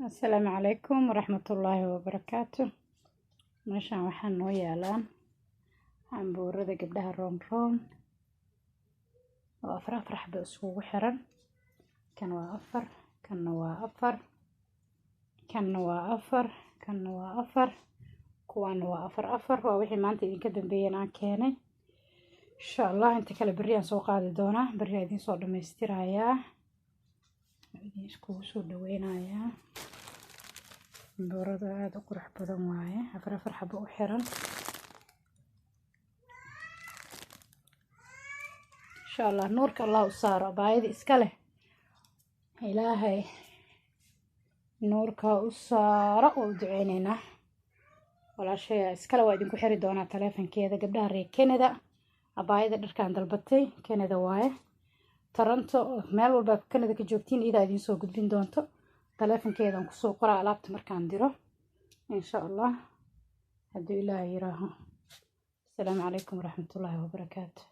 Asalaamu calaykum waraxmatullaahi wabarakaatu. Meeshaan waxaa noo yaalaan cambuurada gabdhaha room room oo afar afar xabo iskugu xiran. Kan waa afar, kanna waa afar, kanna waa afar, kanna waa afar, kuwaana waa afar afar. Waa wixii maanta idinka dambeeyeen aan keenay. Insha Allah inta kale berri aan soo qaadi doonaa, berri aan idiin soo dhammaystirayaa, idin iskugu soo dhaweynayaa. Cambuurada aada u qurux badan waaye, afar afar xabo u xiran. Insha Allah nuurka Allah u saaro abaayada iska leh, Ilaahay nuurka u saaro, oo u duceyneynaa walaashaya iskale. Waa idinku xiri doonaa taleefankeeda, gabdhaha reer Canada. Abaayada dharkaan dalbatay Canada waaye, Toronto, meel walba Canada ka joogtiin iyadaa idiin soo gudbin doonto. Taleefankeedaan kusoo qoraa alaabta markaan diro, insha Allah, hadduu Ilaahay yiraaho. Asalaamu calaykum waraxmatullaahi wabarakaatu.